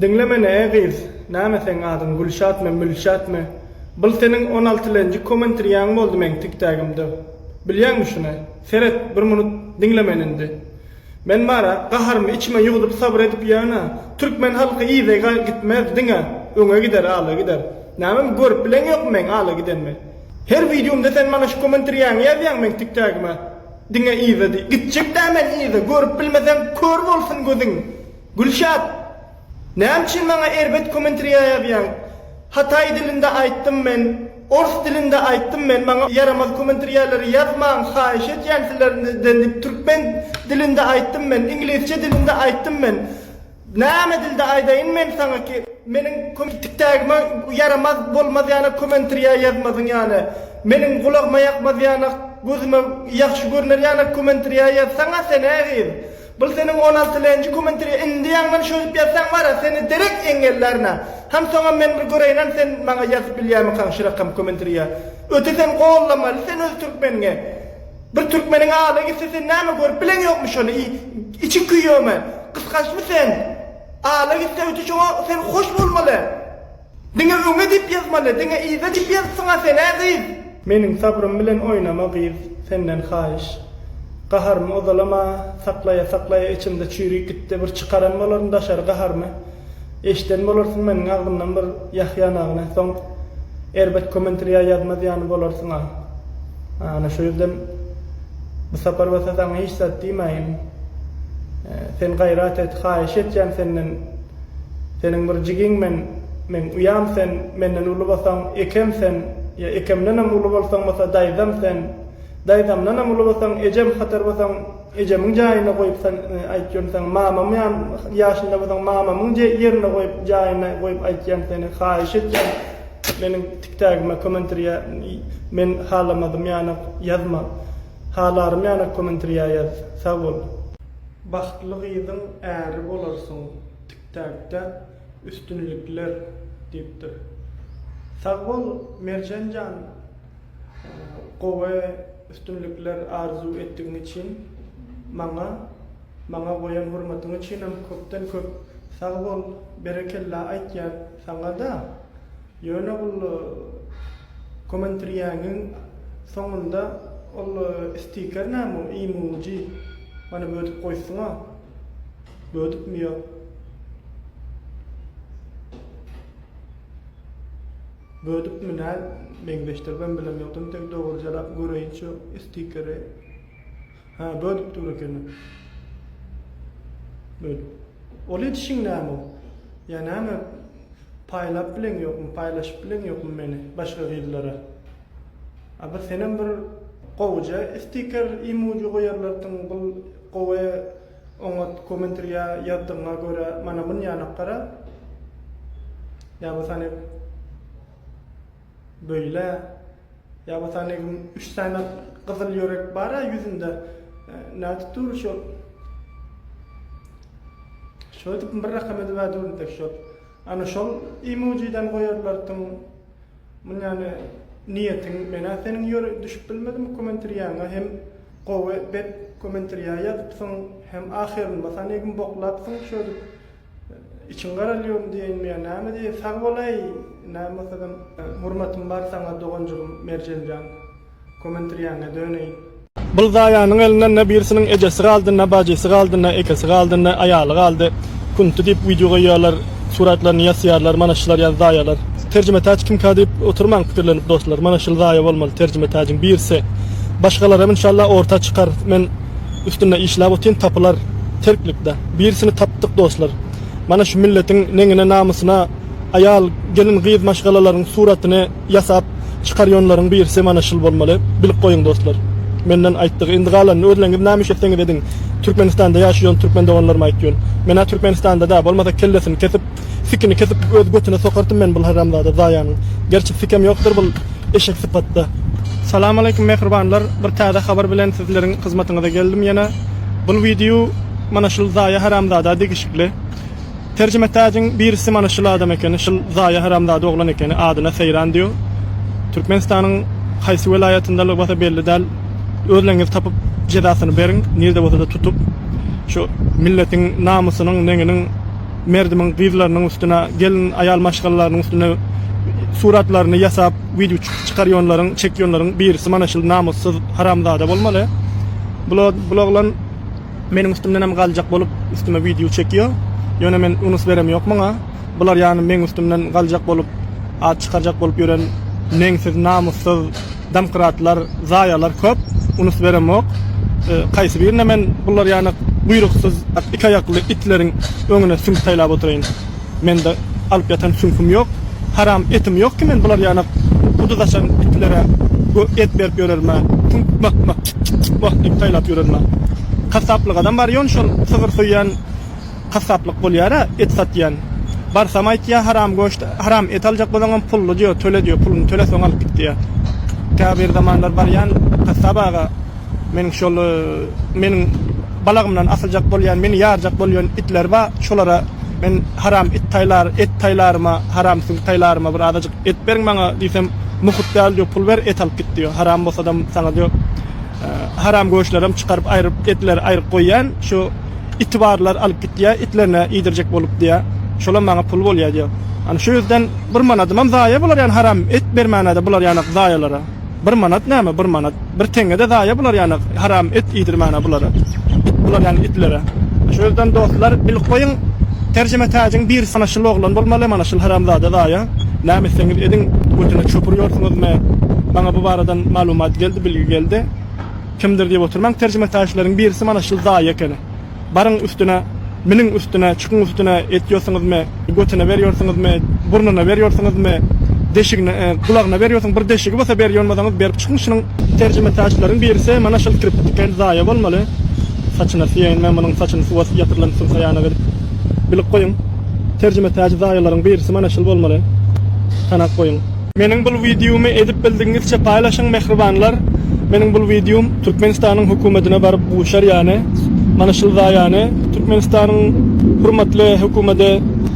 Diňle meni e gyz, näme seň adyň Gülşatmy, Mülşatmy? Bul seniň on altylenji komentriýaň boldy meň tiktägimde. Bilýäňmi şuny? Seret, bir minut diňle meni indi. Men bara, gaharymy içime ýuwdup sabyr edip ýöne, türkmen halky yza gitmez, diňe öňe gider, ala gider. Nämemi görüp bileň ýokmy meň ala gidenimi? Her wideomda sen maňa şu komentriýaňy ýazýaň meň tiktägime. Diňe yza diý. Gitjek dä men yza, görüp bilmeseň kör bolsun gözüň. Gülşat! Näme üçin maňa erbet komentriýa ýazýaň? Hataý dilinde aýtdym men, ors dilinde aýtdym men, maňa ýaramaz komentriýalary ýazmaň haýyş edýän sizlerden diýip türkmen dilinde aýtdym men, iňlisçe dilinde aýtdym men. Näme dilde aýdaýyn men saňa ki meniň tiktägime ýaramaz bolmaz ýaly komentriýa ýazmazyň ýaly, meniň gulagyma ýakmaz ýaly, gözüme ýagşy görner ýaly komentriýa ýazsaňa sen ä gyz. Bul seniň on altylenji komentriýa indi ýaňdan şöýdüp ýazsaň bara seni derek engellärina ham soňam men bir göreýinem sen maňa ýazyp bilýämikaň şu rakam komentriýa öte sen gollamaly sen öz türkmeniňe bir türkmeniň aly gitse sen näme görüp bileň ýokmy şony içiň küýýöme gysgançmy sen aly gitse öte şoňa sen hoş bolmaly. Diňe öňe diýip ýazmaly, diňe yza diýip ýazypsyňa sen-ä gyz. Meniň sabrym bilen oýnama gyz, senden haýyş. Gaharymy ozalama saklaýa saklaýa içimde çüýrüp gitdi, bir çykaran bolaryn daşary gaharymy. Eşden bolarsyň meniň agzymdan bir ýahýanagyny, soň erbet komentriýa ýazmaz ýany bolarsyňa. Ana şu ýüzden bu sapar bolsa saňa hiç zat diýmäýin. Sen gaýrat et, haýyş etýän senden. Seniň bir jigiň men, meň uýam sen, menden uly bosaň ekem sen, ýa ekemdenem uly bolsaň bolsa daýzam sen, daýzamdanam uly bolsaň ejem hatar bolsaň ejemiň jaýyna goýup sen aýtýan saňa, mamam ýaşynda bolsaň mamamyň ýerine goýup jaýyna goýup aýtýan seni haýyş etýän meniň tiktägime komentriýa men halamadym ýanak ýazma halarym ýanak komentriýa ýaz sag bol. Bagtly gyzyň äri bolarsyň tiktakda üstünlikler diýipdir. Sag bol Merjenjan gowy üstünlikler arzuw etdigiň üçin maňa maňa goýan hurmatyň üçinem köpden köp sag bol berekella aýtýan saňada ýöne bul komentriýäňiň soňunda ol stiker näme o imuji Mana bödüp goýsuňa. Bödüpmi ýok? Bödüpmi nä meňzeşdiribem bilem ýok. Entek dogrujalap göreýin şu stikeri. Ha, bödüp dur ekeni. Bödüp. Ol edişiň näme o? Ýa näme paýlap bileň ýokmy, paýlaşyp bileň ýokmy meni başga gyzlara? A bir senem bir gowuja stiker emoji goýarlardyň bul gowy oňat komentriýa ýazdygyňa görä mana munýanak gara ýa bolsa beýle ýa bolsa üç sany gyzyl ýürek bara ýüzünde nädip dur şol şöýdüp bir rakam edip dur şol ana şol emojiden goýarlardyň Munýany niýetiň menä seniň ýöre düşüp bilmedim komentriýaňa hem gowy bet komentriýa ýazypsyň hem ahyrynda sanegim boklapsyň şödüp içiň garalýomy diýeýinmi ýa näme diýeýin sag bolaý näme bolsadam hurmatym bar saňa doganjygym Merjenjan komentriýaňa döneýin. Bul zaýanyň elinden ne birisiniň ejesi galdy, ne bajysy galdy, ne ekesi galdy, ne aýaly galdy. Kunti diýip wideo goýýarlar, suratlaryny ýasýarlar, mana şular ýaly zaýalar. Terjime täç kimka diýip oturmaň pikirlenip dostlar, mana şul zaýa bolmaly terjime täjiň birisi. Başgalaram inşallah orta çykar, men üstünde işläp otyryn tapylar terklikde. Birisini tapdyk dostlar. Mana şu milletiň neňine namysyna aýal, gelin gyz maşgalalaryň suratyny ýasap çykarýonlaryň birisi mana şul bolmaly. Bilip goýuň dostlar. Menden aýtdygy. Indi galanyny özleňiz näme iş etseňiz ediň. Türkmenistanda ýaşaýon türkmen doganlaryma aýtýon. Menä Türkmenistanda dä bolmasa kellesini kesip, sikini kesip öz götüne sokartym men bul haramzada zaýanyň. Gerçi sikem ýokdur bul eşek sypatda. Salam aleýkum mähribanlar bir täze habar bilen sizleriň hyzmatyňyza geldim ýene. Bul wideo mana şul zaýa haramzada degişikli. Terjime täjiň birisi mana şul adam ekeni, şul zaýa haramzada oglan ekeni, adyna Seýran diýo. Türkmenistanyň haýsy welaýatyndalygy bolsa belli däl. Özleňiz tapyp jezasyny beriň, nirde bolsada tutup şu milletiň namysynyň, neňiniň. merdimiň gyzlarynyň üstüne, gelin aýal maşgalalarynyň üstüne suratlaryny ýasap wideo çykarýanlaryň, çekýänleriň birisi mana şul namyssyz haramzada bolmaly. Bul bul oglan meniň üstümdenem galjak bolup üstüme wideo çekýär. Ýöne men unus berem ýok muňa. Bular ýany meň üstümden galjak bolup at çykarjak bolup ýören neňsiz, namyssyz Domkratlar zaýalar köp unus beremok kaýsy birine men bular ýaly guýruksyz iki aýakly itleriň öňüne süňk taýlap oturaýyn mende alyp ýatan süňküm ýok haram etim ýok ki men bular ýaly guduz açan itlere et berip ýörerme süňk mah mah mah diýip taýlap ýörerme kassaplykadam barýon şol sygyr soýýan Gassaplyk bolýara et satýan. Barsam aýtýa haram goşt haram et aljak bolsaňam pully diýo töle diýo puluny töle soň alyp git diýä. Käbir zamanlar barýan gassap aga meniň şol meniň balagymdan asyljak bolýan meni ýarjak bolýan itler ba şolara men haram it taýlar et taýlaryma haram süňk taýlaryma bir azajyk et beriň maňa diýsem muhut däl diýo pul ber et alyp git diýo haram bolsadam saňa diýo haram göşlerem çykaryp aýryp etleri aýryp goýýan şu Iti barlar alyp gitýä itlerine iýdirjek bolup diýä. Şolam maňa pul bolýa diýä. Ana şu ýüzden bir manadymam zaýa bolar ýany haram et bermänede bular ýanak zaýalara. Bir manat näme bir manat. Bir teňňede zaýa bolar ýanak haram et iýdirmäne bulara. It bular ýany itlere. Şu ýüzden dostlar bilip goýuň terjime täjiň birisi mana şul oglan bolmaly mana şul haramzada zaýa. Näme etseňiz ediň götüne çöp urýarsyňyzmy? Maňa bu baradan malumat geldi bilgi geldi. Kimdir diýip oturmaň, terjimetäçleriň birisi mana şul zaýa ekeni. Baryň üstüne, münüň üstüne, çykyň üstüne, etýorsuňyzmy, götüne berýorsuňyzmy, burnuna berýorsuňyzmy, deşigine, gulagyna berýorsuň, bir deşigi bolsa berýonmasaňyz berip çykyň şunuň. Terjimetäçleriň birisi mana şul kirpi tiken zaýa bolmaly. Saçyna süýeýin men munuň saçyny suwa ýatyrylan sumka ýanak edip. Bilip goýuň. Terjimetäç zaýalaryň birisi mana şul bolmaly. Tanap goýuň. Meniň bul wideomy edip bildigiňizçe paýlaşyň mähribanlar meniň bul wideom Türkmenistanyň hökümetine baryp guşar ýany mana şul zaýany Türkmenistanyň hurmatly hökümedi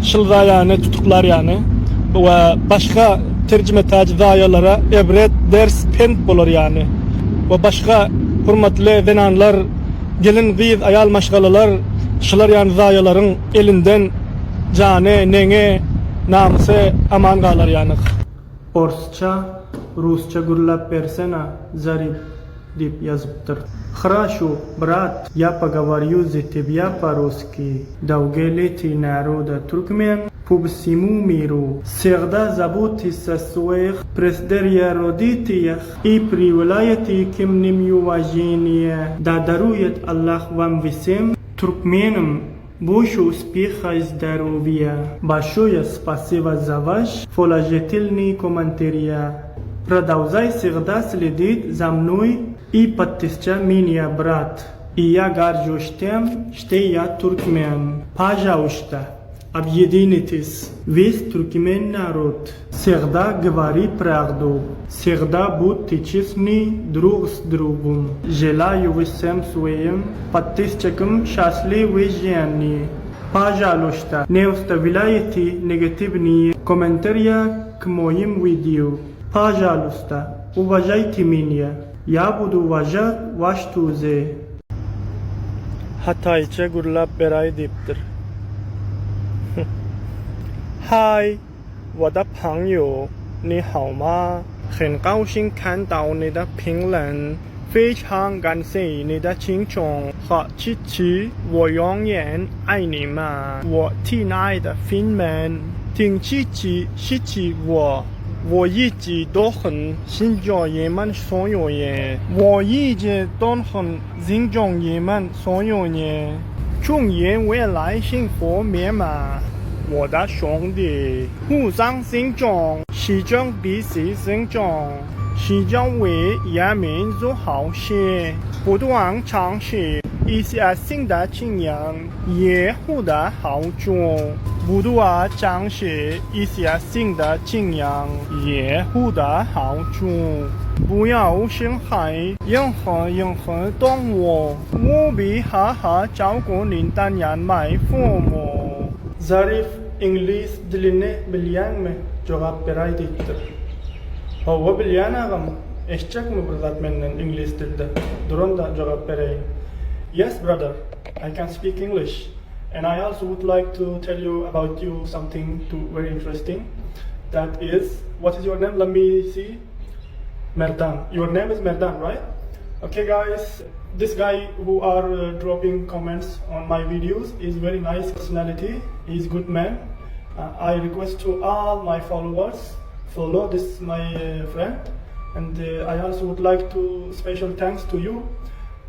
şul zaýany tutuklar ýany we başga terjimetäji zaýalara ebret ders pent bolar ýany we başga hurmatly zenanlar gelin gyz aýal maşgalalar şular ýany zaýalaryň elinden Jany, neňi, namysy aman galar ýanyk. Orsça, rusça gürläp bersene, Zarip, diýip ýazypdyr. Hraşu, brat, ýa pogowarýu ze tebýa po russki, dawge leti naroda turkmen po wsemu miru, wsegda zabotisa swoih presderýa roditiýah i priwlaýet kim nim uwaženiýe, da daruýet Allah wam wsem turkmenim Boşu uspiha i zdarowiýa. Başoýa spasiba za waş položitilnyý komanteriýa. Prodawzaý wsegda sledit za mnoý i podpisça minýa brat. I ýa garžuş tem, şte ýa turkmen. Pažauşta, obýedinitis, wes turkmen narod. Wsegda gwori prawdu. Wsegda budte çesny drug s drugum. Želaýu wsem swoim podpisçikim şasliwyý ženi. Pažaluşta, ne ostavlýaýte negatiwnyýe kommentariýa k moim wideo. Pažalusta, uwažaýte minýa, ýa budu uwažat waş tuze. Hataýça gürläp beräý diýipdir. Haý! 我的朋友，你好吗？很高兴看到你的评论，非常感谢你的倾听和支持，我永远爱你们，我亲爱的粉们，请支持支持我，我一直都很欣赏你们所有人，我一直都很尊重你们所有人，祝愿未来幸福美满，我的兄弟，互相尊重，始终彼此尊重，始终为人民做好事，不断尝试一些新的经验，也获得好处。不断尝试一些新的经验，也获得好处。不要伤害任何任何动物，务必好好照顾您的年迈父母。Zarif iňlis dilini bilýäňmi jogap beräý diýipdir. Hawa bilýän agam, eşitjekmi bir zat menden iňlis dilde, duranda jogap bereýin. Yes brother, I can speak English. And I also would like to tell you about you something to very interesting. That is, what is your name? Let me see. Merdan. Your name is Merdan, right? Okay, guys. This guy who are uh, dropping comments on my videos is very nice personality. He's good man. Uh, I request to all my followers follow this my uh, friend, and uh, I also would like to special thanks to you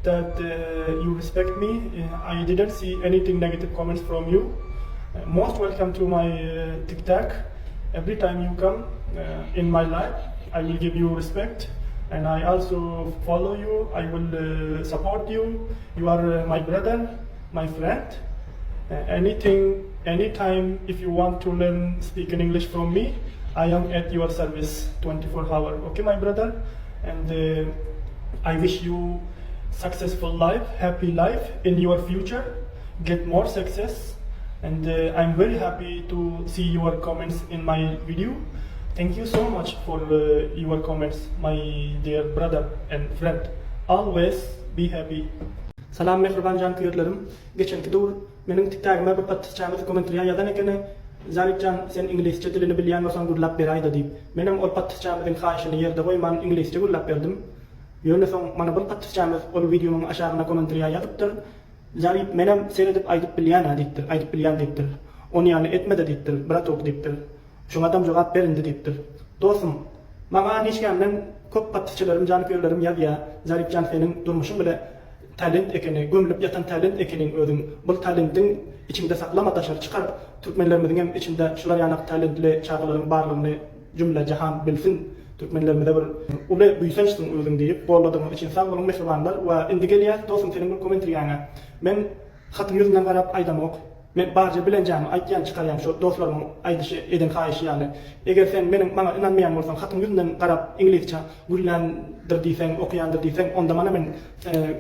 that uh, you respect me. Uh, I didn't see anything negative comments from you. Uh, most welcome to my uh, TikTok. Every time you come uh, in my life, I will give you respect and I also follow you. I will uh, support you. You are uh, my brother, my friend. Uh, anything, anytime, if you want to learn speak in English from me, I am at your service 24 hour. Okay, my brother, and uh, I wish you successful life, happy life in your future. Get more success, and uh, I'm very happy to see your comments in my video. Thank you so much for uh, your comments, my dear brother and friend. Always be happy. Salam mähriban janköýerlerim. Geçenki döwür meniň tiktagime bir patysçamyz kommentriýa ýazan ekeni, Zaripjan sen iňlisçe dilini bilýän bolsaň gürläp beräýdä diýip. Menem ol patysçamyzyň haýyşyny ýerde goýman iňlisçe gürläp berdim. Ýöne soň mana bir patysçamyz ol wideomyň aşagyna kommentriýa ýazypdyr. Zarip menem seredip aýdyp bilýän-ä diýipdir, aýdyp bilýän diýipdir. Ony ýaly etme-de diýipdir, bratok diýipdir. Şoňadam jogap ber indi diýipdir. Dostum, maňa hiçkämden köp podpisçilerim, janköýerlerim ýazýa, Zaripjan seniň durmuşyň bile talent ekeni, gömlüp ýatan talent ekeniň özüň, bul talentiň içiňde saklama daşary çykar, türkmenlerimiziňem içinde şular ýanak talentli çagalaryň barlygyny jümle jahan bilsin, türkmenlerimize bir uly buýsançsyň özüň diýip golladygyňyz üçin sag boluň mähribanlar we indi gelýäs dostum seniň bir komentriýaňa men Hatyň ýüzünden garap aýdamok. Men barja bilenjämi aýtýan çykarýan şo dostlarymyň aýdyşy eden haýyşy ýaly. Eger sen meniň maňa ynanmaýan bolsaň hatyň ýüzünden garap iňlisçe gürländir diýseň okaýandyr diýseň onda mana men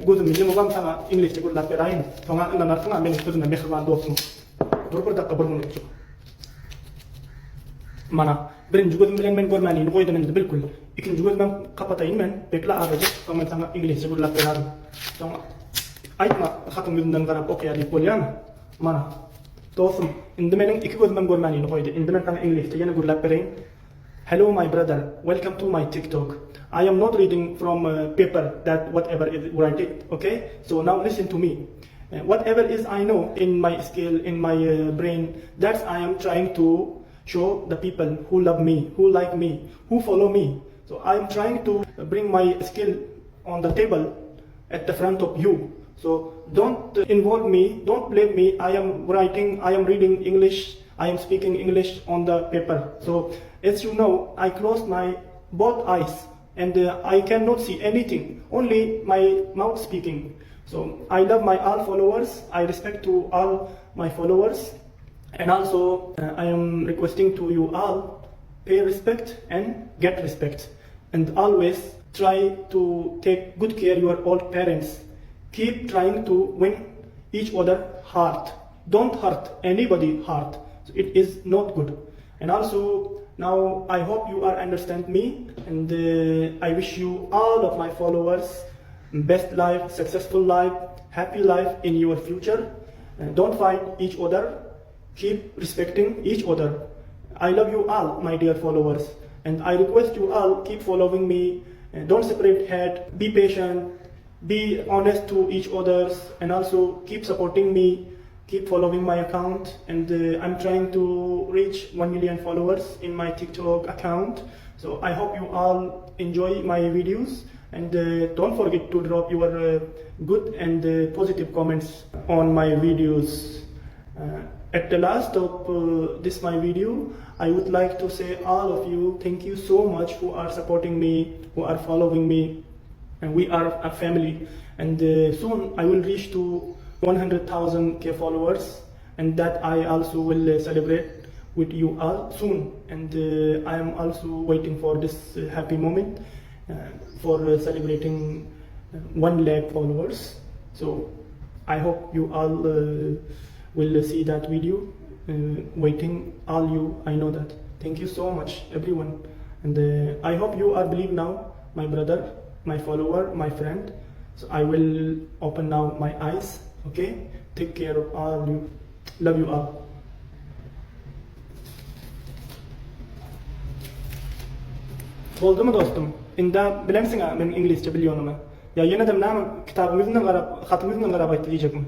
gözümi ýumubam saňa iňlisçe gürläp beräýin. Soňa ynanarsyňa meniň sözüme mähriban dostum. Dur bir dakga bir minutjyk. Mana birinji gözüm bilen men görmänini goýdum indi bilkul. Ikinji gözümem kapataýyn men. Bekle azajyk soň men saňa iňlisçe gürläp berärin. Soň Aýtma, hatyň ýüzünden garap okaýar diýip bolýarmy? Mana, dostum, indi meniň iki gözümem görmänini goýdy. Indi men saňa iňlisçe ýene gürläp bereýin. Hello my brother, welcome to my TikTok. I am not reading from paper that whatever is write it, okay? So now listen to me. Whatever is I know in my skill, in my brain, that's I am trying to show the people who love me, who like me, who follow me. So I am trying to bring my skill on the table at the front of you. So don't involve me, don't blame me. I am writing, I am reading English, I am speaking English on the paper. So as you know, I closed my both eyes and uh, I cannot see anything, only my mouth speaking. So I love my all followers, I respect to all my followers and also uh, I am requesting to you all pay respect and get respect and always try to take good care your old parents keep trying to win each other heart don't hurt anybody heart it is not good and also now i hope you are understand me and uh, i wish you all of my followers best life successful life happy life in your future and don't fight each other keep respecting each other i love you all my dear followers and i request you all keep following me don't separate head be patient be honest to each others and also keep supporting me keep following my account and uh, i'm trying to reach 1 million followers in my tiktok account so i hope you all enjoy my videos and uh, don't forget to drop your uh, good and uh, positive comments on my videos uh, at the last of uh, this my video i would like to say all of you thank you so much who are supporting me who are following me and we are a family and uh, soon i will reach to 100,000 k followers and that i also will uh, celebrate with you all soon and uh, i am also waiting for this uh, happy moment uh, for uh, celebrating uh, 1 lakh followers so i hope you all uh, will see that video uh, waiting all you i know that thank you so much everyone and uh, i hope you are believe now my brother my follower my friend so i will open now my eyes okay take care of all you. Love you all. Boldumy dostum? Indä bilensiň-ä meniň iňlisçe bilýonymy. Ýa ýenedem näme kitabyň ýüzünden garap, hatyň ýüzünden garap aýtdy diýjekmi?